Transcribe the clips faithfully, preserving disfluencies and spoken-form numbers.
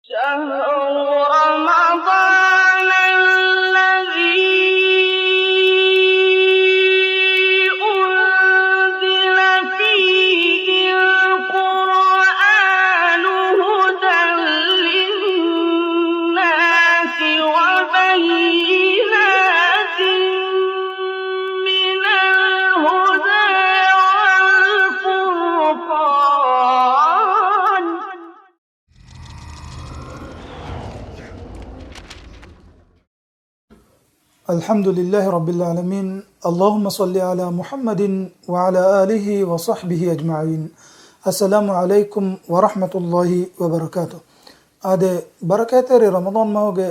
شهر رمضان الذي أنزل فيه القرآن هدى للناس وبينات من الهدى والفرقان. الحمد لله رب العالمين. اللهم صل على محمد وعلى آله وصحبه أجمعين. السلام عليكم ورحمة الله وبركاته. އާދެ، ބަރަކާތްތެރި ރަމަޟާން މަހުގެ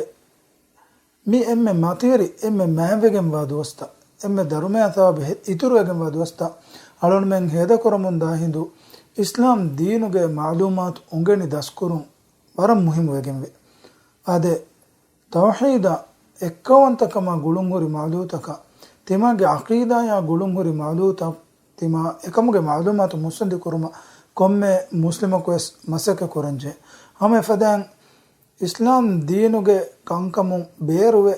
މި އެންމެ މަތިވެރި، އެންމެ މާތްވެގެންވާ ދުވަސްތައް، އެންމެ ދަރުމަޔާ ސަވާބު ހެ-، އިތުރުވެގެންވާ ދުވަސްތައް އަޅުގަނޑުމެން ހޭދަކުރަމުންދާ ހިނދު، އިސްލާމް ދީނުގެ މަޢުލޫމާތު އުނގެނި ދަސްކުރުން ވަރަށް މުހިއްމުވެގެންވޭ. އާދެ، ތައުޙީދާ އެއްކައުވަންތަކަމާ ގުޅުންހުރި މައުޟޫޢުތަކަށް، ތިމާގެ ޢަޤީދާޔާ ގުޅުންހުރި މައުޟޫޢުތައް، ތިމާ އެކަމުގެ މަޢުލޫމާތު މުއްސަނދި ކުރުމަށް ކޮންމެ މުސްލިމަކުވެސް މަސައްކަތް ކުރަންޖެހޭ. ހަމަ އެފަދައިން، އިސްލާމް ދީނުގެ ކަންކަމުން ބޭރުވެ،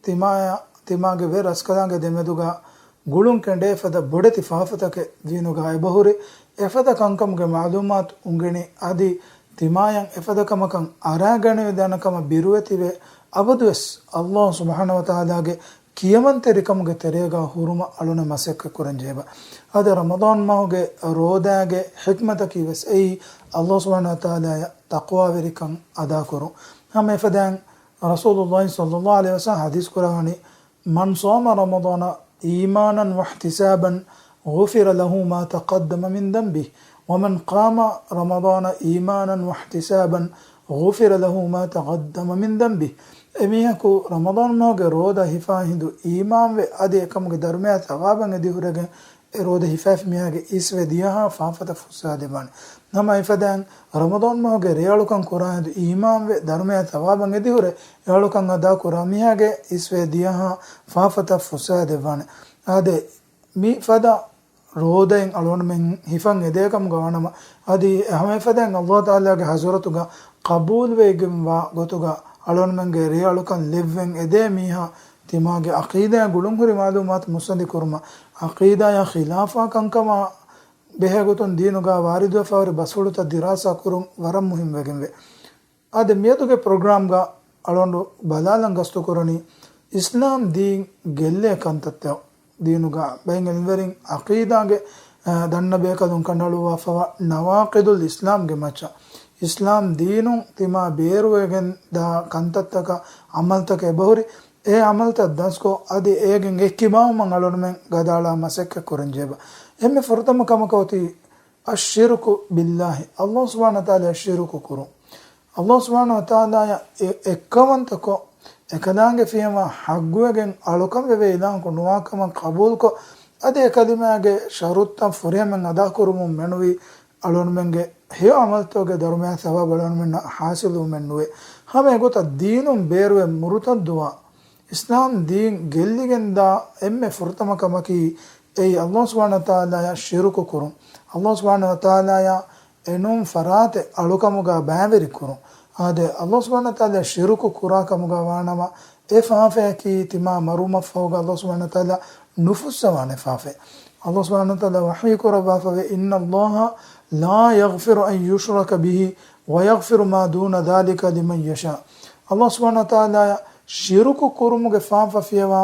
ތިމާޔާ، ތިމާގެ ވެރި ރަސްކަލާނގެ ދެމެދުގަ ގުޅުން ކެނޑޭ އެފަދަ ބޮޑެތި ފާފަތަކެއް ދީނުގަ އެބަހުރި. އެފަދަ ކަންކަމުގެ މަޢުލޫމާތު އުނގެނި، އަދި ތިމާޔަށް އެފަދަ ކަމަކަށް އަރާގަނެވިދާނެ ކަމަށް ބިރުވެތިވެ، އަބަދުވެސް ﷲ ސުބްޙާނަހޫ ވަތަޢާލާގެ ކިޔަމަންތެރިކަމުގެ ތެރޭގަ ހުރުމަށް އަޅުގަނޑު މަސައްކަތް ކުރަންޖެހޭ. އަދި ރަމަޟާން މަހުގެ ރޯދާގެ ޙިކްމަތަކީ ވެސް އެއީ، ﷲ ސުބްޙާނަހޫ ވަތަޢާލާޔަށް ތަޤްވާވެރިކަން އަދާކުރުން. ހަމަ އެފަދައިން، ރަސޫލުﷲ ޞައްލަﷲ ޢަލައިހި ވަސައްލަމަ ޙަދީޘް ކުރައްވަނީ، من صام رمضان إيمانا واحتسابا غفر له ما تقدم من ذنبه، ومن قام رمضان إيمانا واحتسابا غفر له ما تقدم من ذنبه. އެމީހަކު ރަމަޟާން މަހުގެ ރޯދަ ހިފާ ހިނދު އީމާންވެ، އަދި އެކަމުގެ ދަރުމަޔާ ޘަވާބަށް އެދިހުރެގެން، އެ ރޯދަ ހިފައިފި މީހާގެ އިސްވެ ދިޔަހާ ފާފަތައް ފުއްސާދެއްވާނެ. ނަމަ އެފަދައިން، ރަމަޟާން މަހުގެ ރެއަޅުކަން ކުރާ ހިނދު އީމާންވެ، ދަރުމަޔާ ޘަވާބަށް އެދިހުރެ، އެއަޅުކަން އަދާކުރާ މީހާގެ އިސްވެ ދިޔަހާ ފާފަތައް ފުއްސާދެއްވާނެ. އާދެ، މި ފަދަ ރޯދައިން އަޅުގަނޑުމެން ހިފަން އެދޭ ކަމުގަ ވާނަމަ، އަދި ހަމަ އެފަދައިން ﷲ ތަޢާލާގެ ޙަޟްރަތުގަ ޤަބޫލުވެގެންވާ ގޮތުގަ އަޅުގަނޑުމެންގެ ރެއަޅުކަން ލެއްވެން އެދޭ މީހާ، ތިމާގެ ޢަޤީދާ ގުޅުންހުރި މަޢުލޫމާތު މުއްސަނދި ކުރުމަށް، ޢަޤީދާޔާ ޚިލާފާ ކަންކަމާ ބެހޭގޮތުން ދީނުގަ ވާރިދުވެފައިހުރި ބަސްފުޅުތައް ދިރާސާ ކުރުން ވަރަށް މުހިންމުވެގެންވޭ. އާދެ، މިއަދުގެ ޕްރޮގްރާމްގަ އަޅުގަނޑު ބަލާލަން ގަސްތުކުރަނީ، އިސްލާމް ދީން ގެއްލޭ ކަންތައްތައް. ދީނުގަ ބައެއް އިލްމުވެރިން ޢަޤީދާގެ، އަ، ދަންނަ ބޭކަލުން ކަނޑައަޅުއްވާފަވާ ނަވާޤިދުލް އިސްލާމްގެ މައްޗަށް، އިސްލާމް ދީނުން ތިމާ ބޭރުވެގެން ދާ ކަންތައްތަކަށް، ޢަމަލްތަކެއް އެބަހުރި. އެ ޢަމަލްތައް ދަސްކޮށް، އަދި އޭގެން އެއްކިބާވުމަށް އަޅުގަނޑުމެން ގަދައަޅާ މަސައްކަތް ކުރަންޖެހޭ. އެންމެ ފުރަތަމަ ކަމަކަށް އޮތީ، އައްޝިރުކު ބިއްލާހި، ﷲ ސުބްޙާނަހޫ ވަތަޢާލާއަށް ޝިރުކު ކުރުން. ﷲ ސުބްޙާނަހޫ ވަތަޢާލާއަށް އެ-، އެއްކައުވަންތަކޮށް، އެކަލާނގެފިޔަވާ ޙައްޤުވެގެން އަޅުކަން ވެވޭ އިލާހަކު ނުވާކަމަށް ޤަބޫލުކޮށް، އަދި އެ ކަލިމާގެ ޝަރުޠުތައް ފުރިހަމައިން އަދާކުރުމުން މެނުވީ، އަޅުގަނޑުމެންގެ ހެޔޮ ޢަމަލުތަކުގެ ދަރުމަޔާ ޘަވާބު އަޅުގަނޑުމެންނަށް ޙާޞިލުވުމެއް ނުވޭ. ހަމަ އެގޮތަށް ދީނުން ބޭރުވެ މުރުތައްދުވާ، އިސްލާމް ދީން ގެއްލިގެންދާ އެންމެ ފުރަތަމަ ކަމަކީ، އެއީ ﷲ ސުބްޙާނަހޫ ވަތަޢާލާއަށް ޝިރުކު ކުރުން. ﷲ ސުބްޙާނަހޫ ވަތަޢާލާއަށް އެނޫން ފަރާތެއް އަޅުކަމުގަ ބައިވެރި ކުރުން. އާދެ، ﷲ ސުބްޙާނަހޫ ވަތަޢާލާއަށް ޝިރުކު ކުރާ ކަމުގަ ވާނަމަ، އެ ފާފަޔަކީ ތިމާ މަރުވުމަށްފަހުގަ ﷲ ސުބްޙާނަހޫ ވަތަޢާލާ ނުފުއްސަވާނެ ފާފައެއް. ﷲ ސުބްޙާނަހޫ ވަތަޢާލާ ވަޙީ ކުރައްވާފަވޭ، إن الله لا يغفر أن يشرك به ويغفر ما دون ذلك لمن يشاء. ﷲ ސުބްޙާނަހޫ ވަތަޢާލާއަށް ޝިރުކު ކުރުމުގެ ފާފަ ފިޔަވާ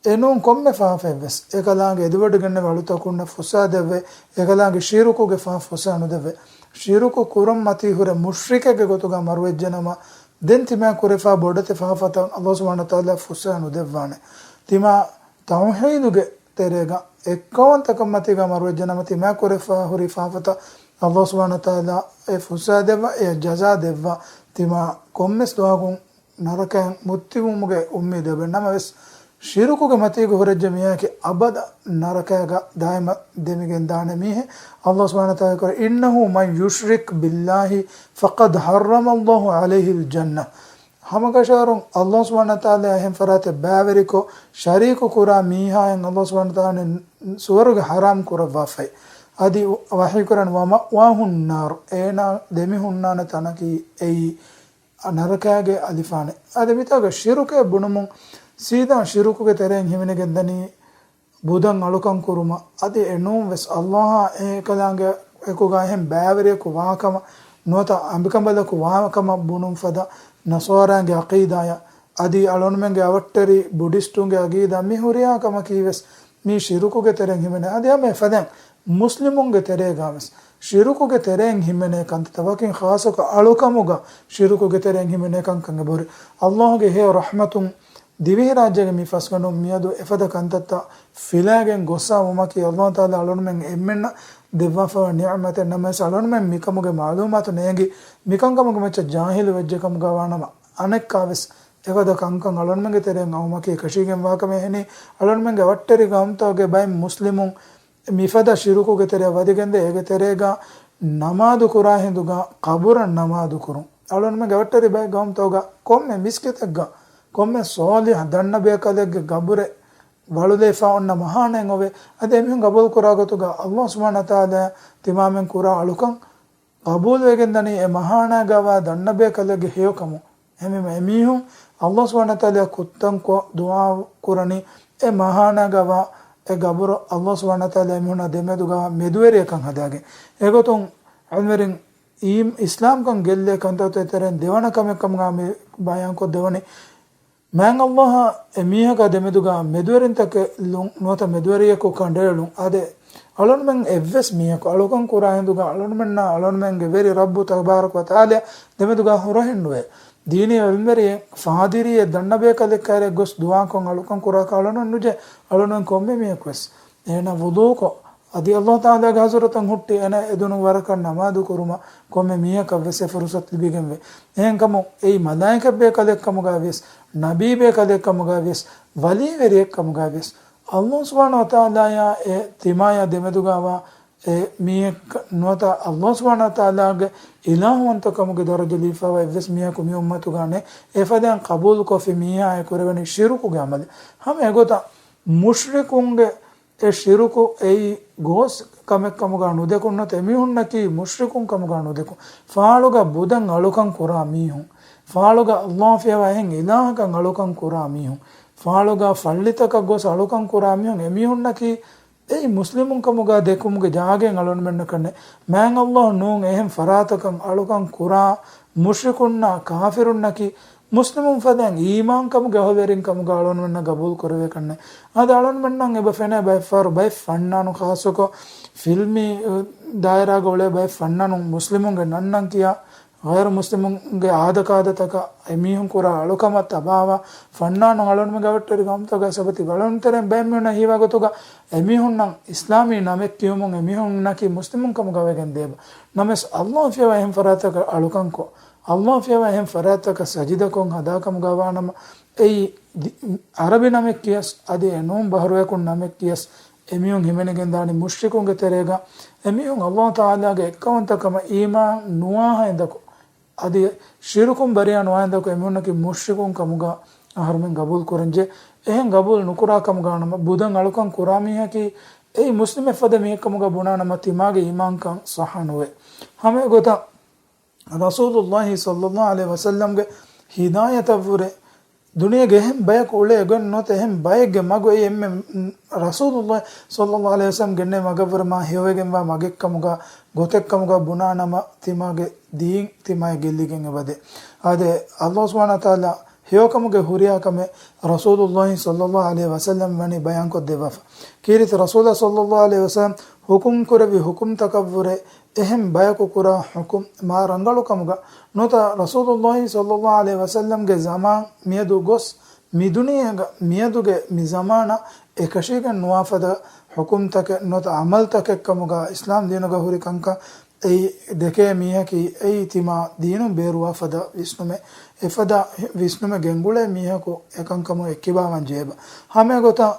އެނޫން ކޮންމެ ފާފައެއްވެސް، އެކަލާނގެ އެދިވަޑައިގަންނަވާ އަޅުތަކުންނަށް ފުއްސާދެއްވޭ، އެކަލާނގެ ޝިރުކުގެ ފާފަ ފުއްސާ ނުދެއްވޭ. ޝިރުކު ކުރަން މަތީ ހުރެ މުޝްރިކެއްގެ ގޮތުގަ މަރުވެއްޖެނަމަ، ދެން ތިމާ ކުރެފާ ބޮޑެތި ފާފަތައް ﷲ ސުބްޙާނަހޫ ވަތަޢާލާ ފުއްސާ ނުދެއްވާނެ. ތިމާ ތައުޙީދުގެ ތެރޭގަ އެއްކައުވަންތަކަށް މަތީގަ މަރުވެއްޖެނަމަ، ތިމާ ކުރެފާ ހުރި ފާފަތައް ﷲ ސުބްޙާނަހޫ ވަތަޢާލާ އެ ފުއްސާ ދެއްވާ، އެ ޖަޒާ ދެއްވާ، ތިމާ ކޮންމެސް ދުވަހަކުން ނަރަކައިން މުއްތިވުމުގެ އުއްމީދު އެބަ ނަމަވެސް، ޝިރުކުގެ މަތީގަ ހުރެއްޖެ މީހަކީ އަބަދަށް ނަރަކައިގަ ދާއިމަށް ދެމިގެން ދާނެ މީހެއް. ﷲ ސުބްޙާނަހޫ ވަތަޢާލާ ކުރެ، إنه من يشرك بالله فقد حرم الله عليه الجنة. ހަމަކަށަވަރުން ﷲ ސުބްޙާނަހޫ ވަތަޢާލާ އެހެން ފަރާތެއް ބައިވެރިކޮށް، ޝަރީކު ކުރާ މީހާއަށް ﷲ ސުބްޙާނަހޫ ވަތަޢާލާ ސުވަރުގެ ޙަރާމް ކުރައްވާފައި. އަދި ވަޙީ ކުރަން، ومأواه النار، އޭނާ ދެމިހުންނާނެ ތަނަކީ އެއީ ނަރަކައިގެ އަލިފާނެއް. އަދި މިތާގަ ޝިރުކޭ ބުނުމުން ސީދާ ޝިރުކުގެ ތެރެއިން ހިމެނިގެން ދަނީ ބުދަން އަޅުކަން ކުރުމަށް. އަދި އެނޫން ވެސް އައްލާހާ އެކަލާނގެ އެކުގަ އެހެން ބައިވެރިޔަކު ވާކަމަށް ނުވަތަ އަނބިކަނބަލަކު ވާކަމަށް ބުނުން ފަދަ ނަސާރާގެ އަޤީދާޔަށް. އަދި އަޅުންމެންގެ އަވަށްޓެރި ބުޑިސްޓުންގެ އަޤީދާ މި ހުރިހާ ކަމަކީ ވެސް މީ ޝިރުކުގެ ތެރެއިން ހިމެނޭ. އަދި ހަމަ އެފަދައިން މުސްލިމުންގެ ތެރޭގަ ވެސް ޝިރުކުގެ ތެރެއިން ހިމެނޭ ކަންތައްތައް ވަކިން ޚާއްޞަކޮށް އަޅުކަމުގަ ޝިރުކުގެ ތެރެއިން ހިމެނޭ ކަންކަން އެބަހުރި. އައްލާހުގެ ހެޔޮ ރަޙްމަތުން ދިވެހިރާއްޖޭގެ މި ފަސްގަނޑުން މިއަދު އެފަދަ ކަންތައްތައް ފިލާގެން ގޮއްސާ ވުމަކީ އައްލާހު ތަޢާލާ އަޅުންމެން އެންމެންނަށް ދެއްވާފައިވާ ނިޢުމަތެއް. ނަމަވެސް އަޅުންމެން މިކަމުގެ މަޢުލޫމާތު ނޭނގި މިކަންކަމުގެ މައްޗަށް ޖާހިލު ވެއްޖެ ކަމުގަ ވާނަމަ އަނެއްކާވެސް އެފަދަ ކަންކަން އަޅުންމެންގެ ތެރެއިން އައުމަކީ އެކަށީގެން ވާކަމެއް. އެހެނީ އަޅުންމެންގެ އަވަށްޓެރި ގައުމުތަކުގެ ބައެއް މުސްލިމުން މިފަދަ ޝިރުކުގެ ތެރެއަށް ވަދެގެންދޭ. އޭގެ ތެރޭގަ ނަމާދު ކުރާ ހިނދުގަ ޤަބުރަށް ނަމާދު ކުރުން. އަޅުންމެންގެ އަވަށްޓެރި ބައެއް ގައުމުތަކުގަ ކޮންމެ މިސްކިތެއްގަ ކޮންމެ ޞާލިޙު ދަންނަބޭކަލެއްގެ ޤަބުރެއް ވަޅުލައިފާ އޮންނަ މަހާނައެއް އޮވޭ. އަދި އެމީހުން ޤަބޫލު ކުރާ ގޮތުގަ އައްލާހު ސުބްޙާނަހޫ ވަތަޢާލާ ތިމާމެން ކުރާ އަޅުކަން ޤަބޫލުވެގެން ދަނީ އެ މަހާނާގަވާ ދަންނަބޭކަލެއްގެ ހެޔޮކަމުން. އެހެންވީމަ އެމީހުން އައްލާހު ސުބްޙާނަހޫ ވަތަޢާލާ ކުއްތަންކޮށް ދުޢާ ކުރަނީ އެ މަހާނާގަވާ އެ ޤަބުރު އައްލާހު ސުބްޙާނަހޫ ވަތަޢާލާ އެމީހުންނާ ދެމެދުގަ މެދުވެރިޔަކަށް ހަދާގެން. އެގޮތުން ޢިލްމުވެރިން އީ އިސްލާމްކަން ގެއްލޭ ކަންތައްތައް ތެރެއިން ދެވަނަ ކަމެއް ކަމުގަ މި ބަޔާންކޮށްދެވަނީ. މާތް އައްލާހާ އެ މީހަކާ ދެމެދުގަ މެދުވެރިންތަކެއް ލުން ނުވަތަ މެދުވެރިޔަކު ކަނޑައެޅުން. އާދެ، އަޅުންމެން އެއްވެސް މީހަކު އަޅުކަން ކުރާ ހިނދުގަ އަޅުންމެންނާ އަޅުންމެންގެ ވެރި ރައްބު ތަބާރަކަ ވަތަޢާލާ ދެމެދުގަ ހުރަހެއް ނުވޭ. ދީނީ ޢިލްމުވެރިއެއް ފާދިރީއެއް ދަންނަބޭކަލެއް ކައިރިއަށް ގޮސް ދުޢާކޮށް އަޅުކަން ކުރާކަށް އަޅުންނަށް ނުޖެހޭ. އަޅުންމެން ކޮންމެ މީހަކުވެސް އޭނާ ވުޟޫކޮށް، އަދި އައްލާހު ތަޢާލާގެ ޙަޟްރަތަށް ހުއްޓި އޭނާ އެދުނު ވަރަކަށް ނަމާދު ކުރުމަށް ކޮންމެ މީހަކަށްވެސް އެ ފުރުޞަތު ލިބިގެންވޭ. އެހެންކަމުން އެއީ މަލާއިކަތްބޭކަލެއްކަމުގައިވިޔަސް، ނަބީބޭކަލެއްކަމުގައިވިޔަސް، ވަލީވެރިއެއްކަމުގައިވިޔަސް، އައްލާހު ސުބްޙާނަހޫ ވަތަޢާލާއާ އެ ތިމާޔާ ދެމެދުގައިވާ އެ މީހެއް ނުވަތަ އައްލާހު ސުބްޙާނަހޫ ވަތަޢާލާގެ އިލާހުވަންތަކަމުގެ ދަރަޖަ ލިބިފައިވާ އެއްވެސް މީހަކު މި އުއްމަތުގަ ނެތް. އެފަދައިން ޤަބޫލުކޮށްފި މީހާ އެ ކުރެވެނީ ޝިރުކުގެ ޢަމަލެއް. ހަމަ އެގޮތަށް މުޝްރިކުންގެ އެ ޝިރުކު އެއީ ގޯސް ކަމެއްކަމުގަ ނުދެކުން ނުވަތަ އެމީހުންނަކީ މުޝްރިކުން ކަމުގަ ނުދެކުން. ފާޅުގަ ބުދަން އަޅުކަން ކުރާ މީހުން، ފާޅުގަ އައްލާހު ފިޔަވާ އެހެން އިލާހަކަށް އަޅުކަން ކުރާ މީހުން، ފާޅުގަ ފައްޅިތަކަށް ގޮސް އަޅުކަން ކުރާ މީހުން، އެމީހުންނަކީ އެއީ މުސްލިމުން ކަމުގަ ދެކުމުގެ ޖާގައެއް އަޅުންމެންނަކަށް ނެތް. މާތް އައްލާހު ނޫން އެހެން ފަރާތަކަށް އަޅުކަން ކުރާ މުޝްރިކުންނާ ކާފިރުންނަކީ މުސްލިމުން ފަދައިން އީމާންކަމުގެ އަހުލުވެރިން ކަމުގަ އަޅުންމެންނަށް ގަބޫލުކުރެވޭކަށްނެތް. އާދެ، އަޅުންމެންނަށް އެބަ ފެނޭ ބައެއްފަހަރު ބައެއް ފަންނާނު ޚާއްޞަކޮށް ފިލްމީ، އު، ދާއިރާގަ އުޅޭ ބައެއް ފަންނާނު މުސްލިމުންގެ ނަންނަން ކިޔާ ޣައިރު މުސްލިމުންގެ އާދަކާދަތަކަށް އެމީހުން ކުރާ އަޅުކަމަށް ތަބާވާ ފަންނާނު އަޅުންމެންގެ އަވަށްޓެރި ގައުމުތަކުގަ ސަބަތި އަޅުންތެރެއިން ބައެއް މީހުންނަށް ހީވާ ގޮތުގަ އެމީހުންނަށް އިސްލާމީ ނަމެއް ކިޔުމުން އެމީހުންނަކީ މުސްލިމުން ކަމުގަ ވެގެން ދޭބަ. ނަމަވެސް އައްލާހު ފިޔަވާ އެހެން ފަރާތަކަށް އަޅުކަންކޮށް، އައްލާހު ފިޔަވާ އެހެން ފަރާތަކަށް ސަޖިދަކޮށް ހަދާކަމުގަ ވާނަމަ، އެއީ ދި-، އަރަބި ނަމެއް ކިޔަސް، އަދި އެނޫން ބަހަރުވަޔަކުން ނަމެއް ކިޔަސް، އެމީހުން ހިމެނިގެންދާނީ މުޝްރިކުންގެ ތެރޭގަ. އެމީހުން އައްލާހު ތަޢާލާގެ އެއްކައުވަންތަކަމަށް އީމާން ނުވާހައިން ދަކު، އަދި ޝިރުކުން ބަރީއަ ނުވާހައިން ދަކު އެމީހުންނަކީ މުޝްރިކުން ކަމުގަ އަހަރުމެން ގަބޫލު ކުރަންޖެ. އެހެން ގަބޫލު ނުކުރާ ކަމުގަ ނަމަ، ބުދަން އަޅުކަން ކުރާ މީހަކީ އެއީ މުސްލިމެއް ފަދަ މީހެއް ކަމުގަ ބުނާ ނަމަ، ތިމާގެ އީމާންކަން ޞައްޙަ ނުވޭ. ހަމަ އެގޮތަށް ރަސޫލުﷲ ޞައްލަﷲ ޢަލައިހި ވަސައްލަމްގެ ހިދާޔަތަށްވުރެ ދުނިޔޭގެ އެހެން ބަޔަކު އުޅޭ އެގޮތް ނުވަތަ އެހެން ބައެއްގެ މަގު އެއީ އެންމެ ރަސޫލުﷲ ޞައްލަﷲ ޢަލައިހި ވަސައްލަމް ގެންނެވި މަގަށްވުރެ މާ ހެޔޮވެގެންވާ މަގެއްކަމުގަ ގޮތެއްކަމުގަ ބުނާ ނަމަ، ތިމާގެ ދީން ތިމާއަށް ގެއްލިގެން އެބަދޭ. އާދެ، އައްލާހު ސުބްޙާނަހޫ ވަތަޢާލާ ހެޔޮކަމުގެ ހުރިހާ ކަމެއް ރަސޫލުﷲ ޞައްލަﷲ ޢަލައިހި ވަސައްލަމް ވަނީ ބަޔާންކޮށްދެއްވާފަ. ކީރިތި ރަސޫލާ ޞައްލަﷲ ޢަލައިހި ވަސައްލަމް ޙުކުމް ކުރެއްވި ޙުކުމްތަކަށްވުރެ އެހެން ބަޔަކު ކުރާ ޙުކުމް މާ ރަނގަޅު ކަމުގަ ނުވަތަ ރަސޫލުﷲ ޞައްލަﷲ ޢަލައިހި ވަސައްލަމްގެ ޒަމާން މިއަދު ގޮސް މި ދުނިޔޭގަ މިއަދުގެ މި ޒަމާނަށް އެކަށީގެން ނުވާފަދަ ޙުކުމްތަކެއް ނުވަތަ ޢަމަލްތަކެއް ކަމުގަ އިސްލާމް ދީނުގަ ހުރި ކަންކަން އެއީ ދެކޭ މީހަކީ އެއީ ތިމާ ދީނުން ބޭރުވާފަދަ ވިސްނުމެއް. އެފަދަ ވިސްނުމެއް ގެންގުޅޭ މީހަކު އެކަންކަމުން އެއްކިބާވާން ޖެހޭބަ. ހަމައެގޮތަށް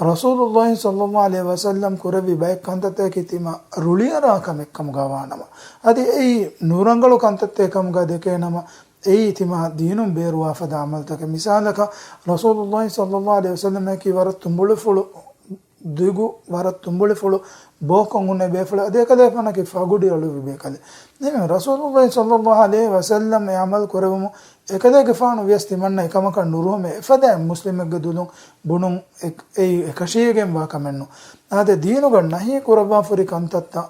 ރަސޫލުﷲ ޞައްލަﷲ ޢަލައިހި ވަސައްލަމް ކުރެއްވި ބައެއް ކަންތައްތަކަކީ ތިމާ ރުޅިއަރާ ކަމެއް ކަމުގަ ވާނަމަ، އަދި އެއީ ނުރަނގަޅު ކަންތައްތައް ކަމުގަ ދެކޭ ނަމަ، އެއީ ތިމާ ދީނުން ބޭރުވާފަދަ ޢަމަލްތަކެއް. މިސާލަކަށް، ރަސޫލުﷲ ޞައްލަﷲ ޢަލައިހި ވަސައްލަމަކީ ވަރަށް ތުނބުޅިފުޅު ދިގު، ވަރަށް ތުނބުޅިފުޅު ބޯކޮށް ހުންނަ ބޭފުޅެއް، އަދި އެކަލޭގެފާނަކީ ފަގުޑި އަޅުއްވި ބޭކަލެއް. ދެން ރަސޫލުﷲ ޞައްލަﷲ ޢަލައިހި ވަސައްލަމް އެ ޢަމަލު ކުރެވުމުން އެކަލޭގެފާނު ވިޔަސް ތިމަންނަ އެކަމަކަށް ނުރުހުމޭ. އެފަދައިން މުސްލިމެއްގެ ދުލުން ބުނުން އެ-، އެއީ އެކަށީގެންވާ ކަމެއްނު. އާދެ، ދީނުގަ ނަހީ ކުރައްވާފުރި ކަންތައްތައް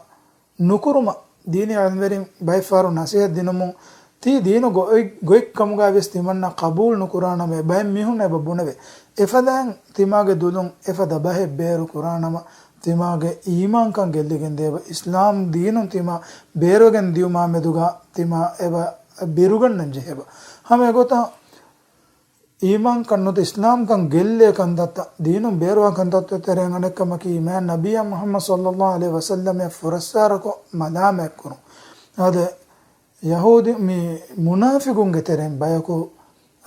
ނުކުރުމަށް ދީނީ ޢިލްމުވެރިން ބައެއްފަހަރު ނަސޭހަތް ދިނުމުން، ތީ ދީނު ގޮ-، ގޮތް ކަމުގަ ވިޔަސް ތިމަންނަ ޤަބޫލު ނުކުރާނަމޭ، ބައެއް މީހުން އެބަ ބުނެވޭ. އެފަދައިން ތިމާގެ ދުލުން އެފަދަ ބަހެއް ބޭރު ކުރާނަމަ، ތިމާގެ އީމާންކަން ގެއްލިގެން ދޭބަ، އިސްލާމް ދީނުން ތިމާ ބޭރުވެގެން ދިޔުމާ މެދުގަ ތިމާ އެބަ ބިރުގަންނަން ޖެހޭބަ. ހަމަ އެގޮތަށް އީމާންކަން ނުވަތަ އިސްލާމްކަން ގެއްލޭ ކަންތައްތައް، ދީނުން ބޭރުވާ ކަންތައްތައް ތެރެއިން އަނެއްކަމަކީ، މާތް ނަބިއްޔާ މުޙައްމަދު ޞައްލަﷲ ޢަލައިހި ވަސައްލަމައަށް ފުރައްސާރަކޮށް މަލާމާތްކުރުން. އާދެ، ޔަހޫދީ މި މުނާފިޤުންގެ ތެރެއިން ބަޔަކު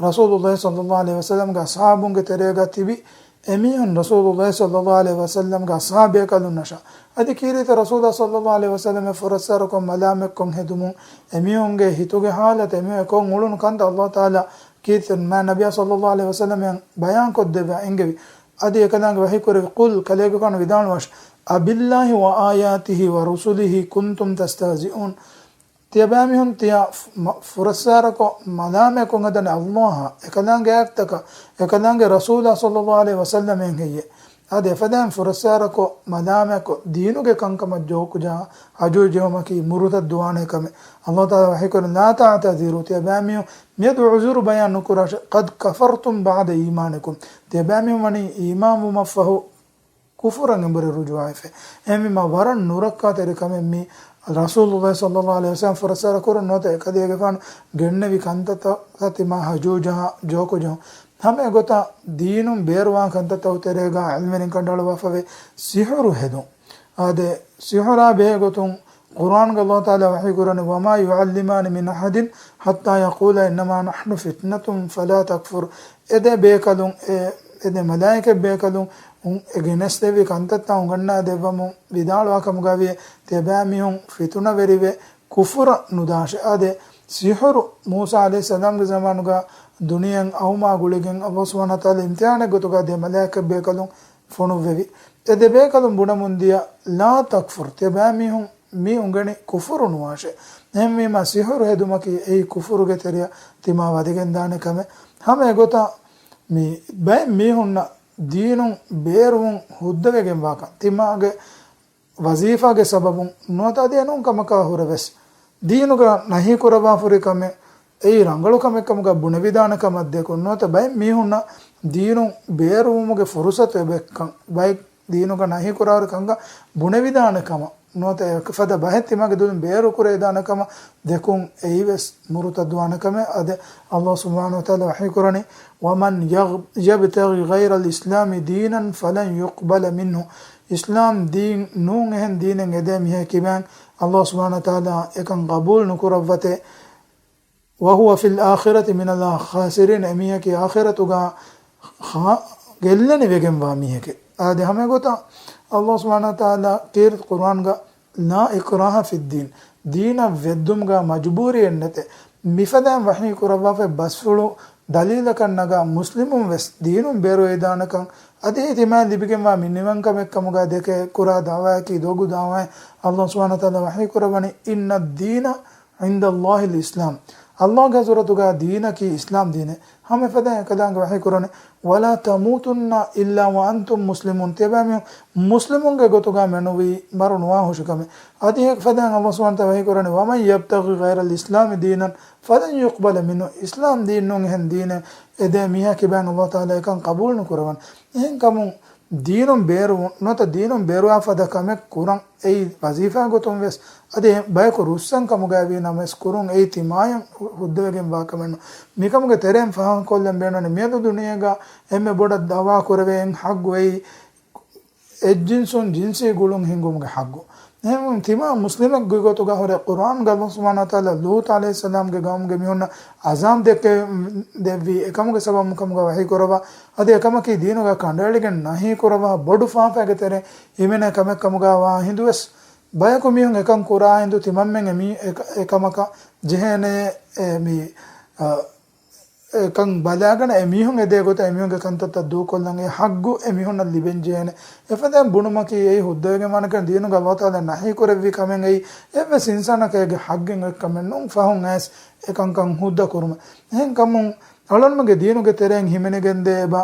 ރަސޫލުﷲ ޞައްލަﷲ ޢަލައިހި ވަސައްލަމްގެ އަޞްޙާބުންގެ ތެރޭގަ ތިބި އެމީހުން ރަސޫލުﷲ ޞައްލަﷲ ޢަލައިހި ވަސައްލަމްގެ އަޞްޙާބޭކަލުންނަށާ އަދި ކީރިތި ރަސޫލާ ޞައްލަﷲ ޢަލައިހި ވަސައްލަމަށް ފުރައްސާރަކޮށް މަލާމާތްކޮށް ހެދުމުން، އެމީހުންގެ ހިތުގެ ޙާލަތު، އެމީހުން އެކޮށް އުޅުނު ކަންތައް ﷲ ތަޢާލާ ކީރިތި މާތް ނަބިއްޔާ ޞައްލަﷲ ޢަލައިހި ވަސައްލަމަށް ބަޔާންކޮށްދެއްވާ އެންގެވި. އަދި އެކަލާނގެ ވަޙީކުރެއްވި، ޤުލް، ކަލޭގެފާނު ވިދާޅުވާށި، އަބިއްލާހި ވައާޔާތިހި ވަރުސުލިހި ކުންތުމް ތަސްތަހްޒިއޫން. ތިޔަބައިމީހުން ތިޔަ ފު-، މަ-، ފުރައްސާރަކޮށް މަލާމާތްކޮށް ހަދަނީ ﷲ އާ، އެކަލާނގެ އާޔަތްތަކާ، އެކަލާނގެ ރަސޫލާ ޞައްލަﷲ ޢަލައިހި ވަސައްލަމައަށް ހެއްޔޭ؟ އާދެ، އެފަދައިން ފުރައްސާރަކޮށް މަލާމާތްކޮށް، ދީނުގެ ކަންކަމަށް ޖޯކުޖަހާ، ހަޖޫ ޖެހުމަކީ މުރުތައްދުވާނެ ކަމެއް. ﷲ ތަޢާލާ ވަޙީކުރަނީ، ލާ ތަޢުތަޛިރޫ، ތިޔަބައިމީހުން މިއަދު ޢުޛުރު ބަޔާން ނުކުރާށޭ، ޤަދް ކަފަރްތުމް ބަޢްދަ އީމާނިކުމް، ތިޔަބައިމީހުން ވަނީ އީމާންވުމަށްފަހު ކުފުރަށް އެނބުރި ރުޖޫޢަވެފަ. އެހެންވީމާ ވަރަށް ނުރައްކާތެރި ކަމެއް މީ ރަސޫލުﷲ ޞައްލަﷲ ޢަލައިހި ވަސައްލަމަ ފުރައްސާރަކުރުން ނުވަތަ އެކަލޭގެފާނު ގެންނެވި ކަންތައްތައް ތިމާ ހަޖޫ ޖަހާ ޖޯކު ޖެހުން. ހަމަ އެގޮތަށް ދީނުން ބޭރުވާ ކަންތައްތަކު ތެރޭގަ ޢިލްމުވެރިން ކަނޑައަޅުވާފަވޭ ސިޙުރު ހެދުން. އާދެ، ސިޙުރާ ބެހޭ ގޮތުން ޤުރްއާންގަ ﷲ ތަޢާލާ ވަޙީކުރަނީ، ވަމާ ޔުޢައްލިމާނި މިން އަޙަދިން ޙައްތާ ޔަޤޫލާ އިންނަމާ ނަޙްނު ފިތްނަތުން ފަލާ ތަކްފުރް. އެ ދެ ބޭކަލުން، އެ، އެ ދެ މަލާއިކަތް ބޭކަލުން އެ ގެނެސްދެއްވި ކަންތައްތައް އުނގަންނާ ދެއްވަމުން ވިދާޅުވާ ކަމުގައި ތިޔަބައިމީހުން ފިތުނަވެރިވެ ކުފުރަށް ނުދާށޭ. އާދެ، ސިޙުރު މޫސާ ޢަލައިހިއްސަލާމްގެ ޒަމާނުގަ ދުނިޔެއަށް އައުމާ ގުޅިގެން ﷲ ސުބްޙާނަހޫ ވަތަޢާލާ އިމްތިޙާނެއް ގޮތުގަ ދެ މަލާއިކަތް ބޭކަލުން ފޮނުއްވެވި. އެ ދެ ބޭކަލުން ބުނަމުން ދިޔަ، ލާ ތަކްފުރް، ތިޔަބައިމީހުން މި އުނގެނީ ކުފުރު ނުވާށޭ. އެހެންވީމާ ސިޙުރު ހެދުމަކީ އެއީ ކުފުރުގެ ތެރެއަށް ތިމާ ވަދެގެންދާނެ ކަމެއް. ހަމަ އެގޮތަށް މި ބައެއް މީހުންނަށް ދީނުން ބޭރުވުން ހުއްދަވެގެންވާކަން، ތިމާގެ ވަޒީފާގެ ސަބަބުން ނުވަތަ އަދި އެނޫން ކަމަކާ ހުރެވެސް، ދީނުގަ ނަހީ ކުރައްވާފުރި ކަމެއް އެއީ ރަނގަޅު ކަމެއް ކަމުގަ ބުނެވިދާނެ ކަމަށް ދެކުން ނުވަތަ ބައެއް މީހުންނަށް ދީނުން ބޭރުވުމުގެ ފުރުޞަތު އެބައެއްކަން، ބައެއް ދީނުގަ ނަހީ ކުރާފަ ކަންކަން ބުނެވިދާނެ ކަމަށް ނުވަތަ އެފަދަ ބަހެއް ތިމާގެ ދުލުން ބޭރު ކުރެވިދާނެ ކަމަށް ދެކުން އެއީވެސް މުރުތައްދުވާނެ ކަމެއް. އަދި ﷲ ސުބްޙާނަހޫ ވަތަޢާލާ ވަޙީކުރަނީ، وَمَنْ يَغْ-، يَبْتَغِ غَيْرَ الْإِسْلَامِ دِينًا فَلَنْ يُقْبَلَ مِنْهُ. އިސްލާމް ދީން ނޫން އެހެން ދީނެއް އެދޭ މީހާ ކިބައިން ﷲ ސުބްޙާނަހޫ ވަތަޢާލާ އެކަން ޤަބޫލު ނުކުރައްވަތޭ، وَهُوَ فِي الْآخِرَةِ مِنَ الْخَاسِرِينَ، އެމީހަކީ އާޚިރަތުގަ ޚާ-، ގެއްލެނިވެގެންވާ މީހެކޭ. އާދެ، ހަމަ އެގޮތަށް ﷲ ސުބްޙާނަހޫ ވަތަޢާލާ ކީރިތި ޤުރްއާންގަ، لَا إِكْرَاهَ فِي الدِّينِ، ދީނަށް ވެއްދުމުގަ މަޖުބޫރީއެއް ނެތޭ. މިފަދައިން ވަޙީ ކުރައްވާފައި ބަސްފުޅު ދަލީލަކަށް ނަގާ މުސްލިމުން ވެސް ދީނުން ބޭރުވެވިދާނެކަން އަދި ތިމާއަށް ލިބިގެންވާ މިނިވަންކަމެއް ކަމުގަ ދެކޭ ކުރާ ދަޢުވާއަކީ ދޮގު ދަޢުވާއެއް. ﷲ ސުބްޙާނަހޫ ވަތަޢާލާ ވަޙީ ކުރައްވަނީ، إِنَّ الدِّينَ عِنْدَ اللَّهِ الْإِسْلَامُ. ﷲގެ ޙަޟްރަތުގަ ދީނަކީ އިސްލާމް ދީނޭ. ހަމަ އެފަދައިން އެކަލާނގެ ވަޙީ ކުރަނީ، وَلَا تَمُوتُنَّ إِلَّا وَأَنْتُمْ مُسْلِمُونَ. ތިޔަބައިމީހުން މުސްލިމުންގެ ގޮތުގަ މެނުވީ މަރު ނުވާ ހުށިކަމެއް. އަދި އެފަދައިން ﷲ ސުބްޙާނަހޫ ވަތަޢާލާ ވަޙީ ކުރަނީ، وَمَنْ يَبْتَغِ غَيْرَ الْإِسْلَامِ دِينًا فَلَنْ يُقْبَلَ مِنْهُ. އިސްލާމް ދީން ނޫން އެހެން ދީނެއް އެދޭ މީހާ ކިބައިން ﷲ ތަޢާލާ އެކަން ޤަބޫލު ނުކުރަވަން. އެހެންކަމުން ދީނުން ބޭރުވުން ނުވަތަ ދީނުން ބޭރުވާ ފަދަ ކަމެއް ކުރަން އެއީ ވަޒީފާ ގޮތުން ވެސް އަދި ބަޔަކު ރުއްސަން ކަމުގައި ވީ ނަމަވެސް ކުރުން އެއީ ތިމާޔަށް ހު-، ހުއްދަވެގެން ވާ ކަމެއް ނޫން. މިކަމުގެ ތެރެއިން ފާހަގަކޮށްލަން ބޭނުން މިއަދު ދުނިޔޭގަ އެންމެ ބޮޑަށް ދަޢުވާ ކުރެވޭ އެއް ޙައްޤު އެއީ އެއްޖިންސުން ޖިންސީ ގުޅުން ހިންގުމުގެ ޙައްޤު. އެހެން ތިމާ މުސްލިމެއްގެ ގޮތުގަ ހުރެ ޤުރްއާންގަ ﷲ ސުބްޙާނަހޫ ވަތަޢާލާ ލޫޠު ޢަލައިހިއްސަލާމްގެ ޤައުމުގެ މީހުންނަށް ޢަޒާބް ދެއްކެ-، ދެއްވީ އެކަމުގެ ސަބަބުން ކަމުގަ ވަޙީ ކުރައްވާ. އަދި އެކަމަކީ ދީނުގަ ކަނޑައެޅިގެން ނަހީ ކުރައްވާ ބޮޑު ފާފައިގެ ތެރެއިން ހިމެނޭ ކަމެއް ކަމުގަ ވާ ހިނދުވެސް ބަޔަކު މީހުން އެކަން ކުރާ ހިނދު ތިމަންމެން އެ މީ-، އެ-، އެކަމަކަށް ޖެހޭނެ އެ މީ-، އަ، އެކަން ބަލާގަނެ އެ މީހުން އެދޭ ގޮތަށް އެ މީހުންގެ ކަންތައްތައް ދޫކޮށްލަން އެ ހައްގު އެ މީހުންނަށް ލިބެން ޖެހޭނެ. އެފަދައިން ބުނުމަކީ އެއީ ހުއްދަވެގެން ވާނެކަން ދީނުގެ ﷲ ތަޢާލާ ނަހީ ކުރެއްވި ކަމެއް އެއީ އެއްވެސް އިންސާނަކަށް އޭގެ ހައްގެއް އޮތް ކަމެއް ނޫން ފަހުން އައިސް އެ ކަންކަން ހުއްދަ ކުރުމަށް. އެހެން ކަމުން އަޅުންމެގެ ދީނުގެ ތެރެއިން ހިމެނިގެންދޭ އެބަ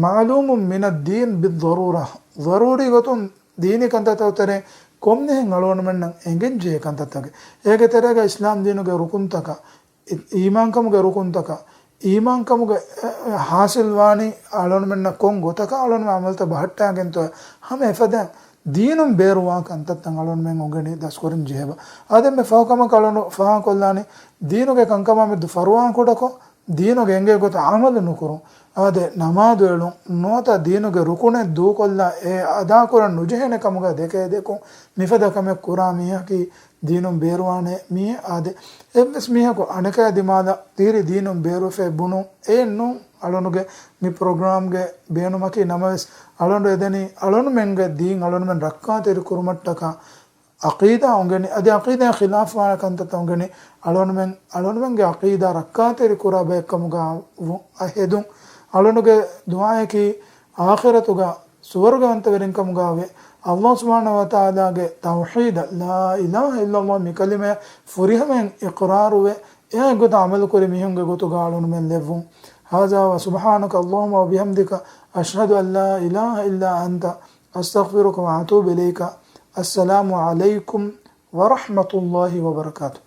معلوم من الدين بالضرورة، ޟަރޫރީ ގޮތުން ދީނީ ކަންތައްތަކުގެ ތެރެއިން ކޮންމެހެން އަޅުގަނޑުމެންނަށް އެނގެން ޖެހޭ ކަންތައްތަކެއް. އޭގެ ތެރޭގަ އިސްލާމް ދީނުގެ ރުކުންތަކަށް، އީ-، އީމާންކަމުގެ ރުކުންތަކަށް، އީމާންކަމުގެ، އެ، އެ، ޙާޞިލްވާނީ އަޅުގަނޑުމެންނަށް ކޮން ގޮތަކަށް އަޅުގަނޑުމެން ޢަމަލުތައް ބަހައްޓާގެންތޯ، ހަމަ އެފަދަ ދީނުން ބޭރުވާ ކަންތައްތައް އަޅުގަނޑުމެން އުނގެނި ދަސްކުރަން ޖެހޭބަ. އާދެ، އެންމެ ފަހު ކަމަކަށް އަޅުގަނޑު ފާހަގަކޮށްލާނީ، ދީނުގެ ކަންކަމާ މެދު ފަރުވާ ކުޑަކޮށް، ދީނުގެ އެނގޭ ގޮތަށް ޢަމަލު ނުކުރުން. އާދެ، ނަމާދު އެޅުން ނުވަތަ ދީނުގެ ރުކުނެއް ދޫކޮށްލާ އެ އަދާކުރަން ނުޖެހޭނެ ކަމުގަ ދެކޭ ދެކުން މިފަދަ ކަމެއް ކުރާ މީހަކީ ދީނުން ބޭރުވާނެ މީހެއް. އާދެ، އެއްވެސް މީހަކު އަނެކާ ދިމާލަށް ތިހިރީ ދީނުން ބޭރުވެފައި ބުނުން އެއްނޫން. އަޅުނުގެ މި ޕްރޮގްރާމްގެ ބޭނުމަކީ ނަމަވެސް އަޅުނު އެދެނީ އަޅުނުމެންގެ ދީން އަޅުނުމެން ރައްކާތެރި ކުރުމަށްޓަކާ ޢަޤީދާ އުނގެނި، އަދި ޢަޤީދާ ޚިލާފުވާނެ ކަންތައްތައް އުނގެނި، އަޅުނުމެން، އަޅުނުމެންގެ ޢަޤީދާ ރައްކާތެރި ކުރާ ބައެއްކަމުގަ ވު-، އަ، ހެދުން. އަޅުނުގެ ދުޢާއަކީ، އާޚިރަތުގަ ސުވަރުގަވަންތަވެރިންކަމުގަ ވެ، ﷲ ސުބްޙާނަހޫ ވަތަޢާލާގެ ތައުޙީދަށް، ލާ އިލާހަ އިއްލަﷲ މި ކަލިމަޔަށް ފުރިހަމައިން އިޤްރާރުވެ، އެއާ ގޮތަށް ޢަމަލުކުރި މީހުންގެ ގޮތުގަ އަޅުނުމެން ލެއްވުން. هذا وسبحانك اللهم وبحمدك، أشهد أن لا إله إلا أنت، أستغفرك وأتوب إليك. السلام عليكم ورحمة الله وبركاته.